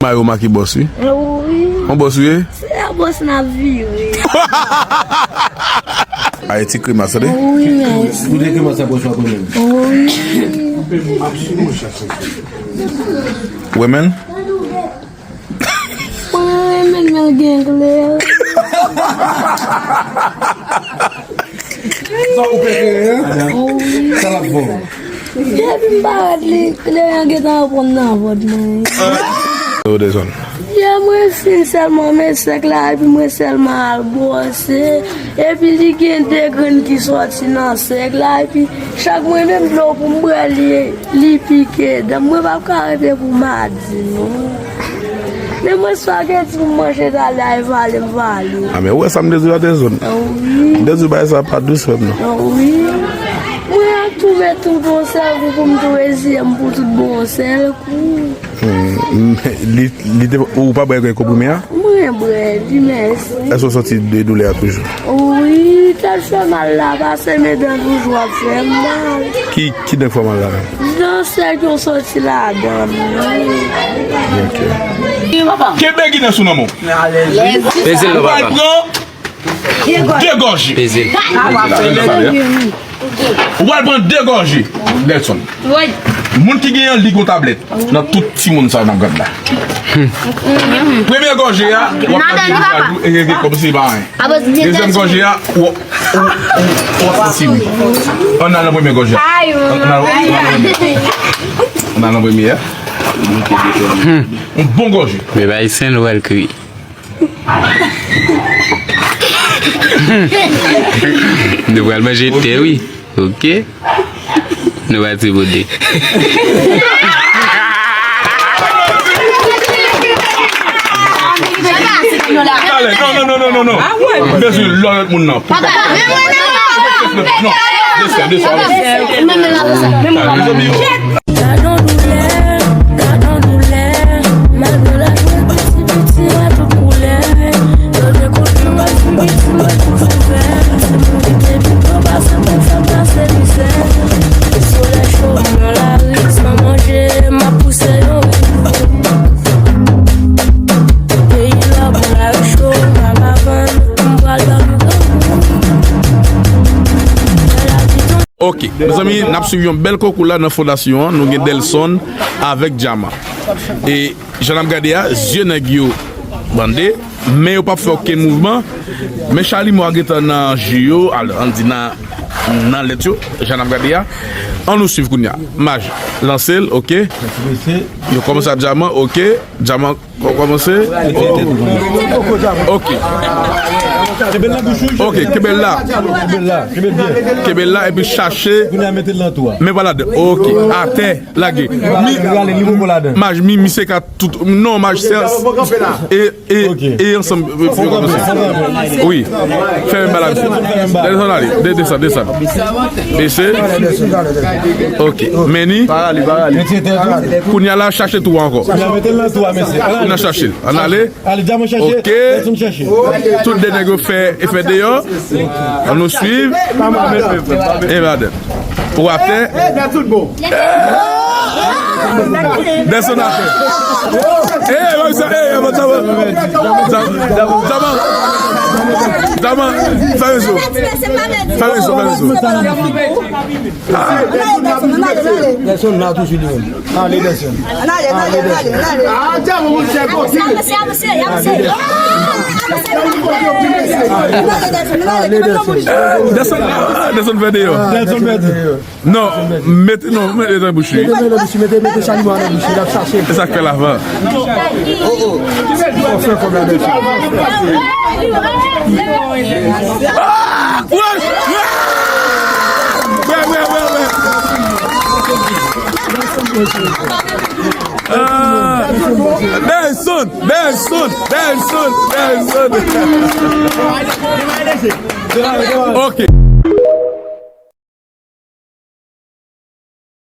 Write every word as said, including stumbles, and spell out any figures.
A yo make bòs wi. Wi. On bòs ou ye? Se la bòs n ap vire. Ay ti krimas tande. Wi, mèsi. Ou te krimas sa bòs w ap renmen. Wi. Ou renmen l? Mwen renmen l, men l gen klè. Sa ou pè kleren an? Sa l ap bon. Depi m parèt li, kleren an gentan reponn nan vant mwen. Yo, Dezòn. Yè mwen fin sèlman met sèk la, epi mwen sèlman al bwose. Epi li gen de grenn ki sòti nan sèk la, epi chak mwen menm dlo pou m bwè li, li pike dan m. Mwen p ap ka rete pou madi non. Men mwen sa gen ti pou manje talè a, e vale m vale. A men ou wè sa m te di w la, Dezòn? Wi. M te di w bagay sa pa dous frè m non. Wi. Mwen ap twouve tout yon sèl kou pou m tou reziye m pou tout bon yon sèl kou. Hmm, li, li te, ou pa bwè konprime a? Mwen bwè li, mèsi. Èske w santi de doulè a toujou? Wi, tèt fè mal la pase, men dan toujou ap fè m mal. Ki, ki dan k fè w mal la menm? Dan sèk yo sòti ladan m nan. Ok. Kenbe Guinness ou nan men w. Peze l non, papa. Ou pral pran de gòje. Peze l. Ou pral pran de gòje. Delson. Wi. Moun ki genyen li gon tablèt nan tout timoun sa nan gad la. Premye gòje a, w ap tande li pral e rete kòmsi li pa anyen. Dezyèm gòje a, w ap, w ap, w ap santi wi. Ann al nan premye gòje a. Ann al, ann al nan premye a. Yon bon gòje. Men bay sen l wè l kriye. Nou pral manje tè wi. Ok. Nou pral tibode. Talè, non, non, non, non, non, non. Bezwen lòt moun nan. Non, desann, desann. Talè, mezanmi. Gadon doulè, gadon doulè, malgre lajwa piti piti a tout koulè. Yo dekontre mwen sou piti mwen pou soufè. Se pou vite pito pase pou fè pase mizè. Solèy cho nan lari san manje, m ap pouse yon ri. Peyi la pou lari cho, m pa ka vann, m pral dòmi grangou. Fè lavi Ok, mezanmi, n ap swiv yon bèl konkou la nan fondasyon an. Nou gen Delson avèk Djaman. E jan n ap gade a, zye nèg yo bande, men yo p ap fè okenn mouvman. Men chalimo a gentan nan ji yo, al, ann di nan, nan lèt yo, jan n ap gade a. Ann nou swiv kounye a. Maj, lanse l, ok. Yo kòmanse ap Djaman, ok. Djaman Kò-, kòmanse? Ok. Ok, kenbe l la. Kenbe l la, epi chache. Men pa ladan. Ok, atè, lage. Mi, maj, mi, misye ka tout. Non, maj, se, e, e, e ansanm, e, kòmanse. Wi. Fèmen ba la, misye. Desann ale. De-, desann, desann. Bese. Ok. Meni. Kounye a la, chache tou ankò. Kounye a chache. Ann ale. Ale, Djaman chache, Delson chache. Tout de nèg yo fè, fè deyò. Ann nou swiv. E madan. Ou atè. Delson atè. E, e, e, Djaman. Djaman. Djaman. Fè rezo. Fè rezo, fè rezo. Delson la toujou li menm. Ale, Delson. Ann ale, ann ale, ann ale, ann ale. Avanse, avanse, avanse. Ann ale, Delson. Delson, ah, Delson fè deyò. Delson fè deyò. Non, mete, non, mete nan bouch li. Mete nan bouch li, mete, mete chalimo a nan bouch li, l ap chache. E sa k fè l avan. Fò fè kòb la, Delson. Ah! Wè! Wè! Wè, wè, wè, wè! Ah! Delson! Delson! Delson! Delson! Ok.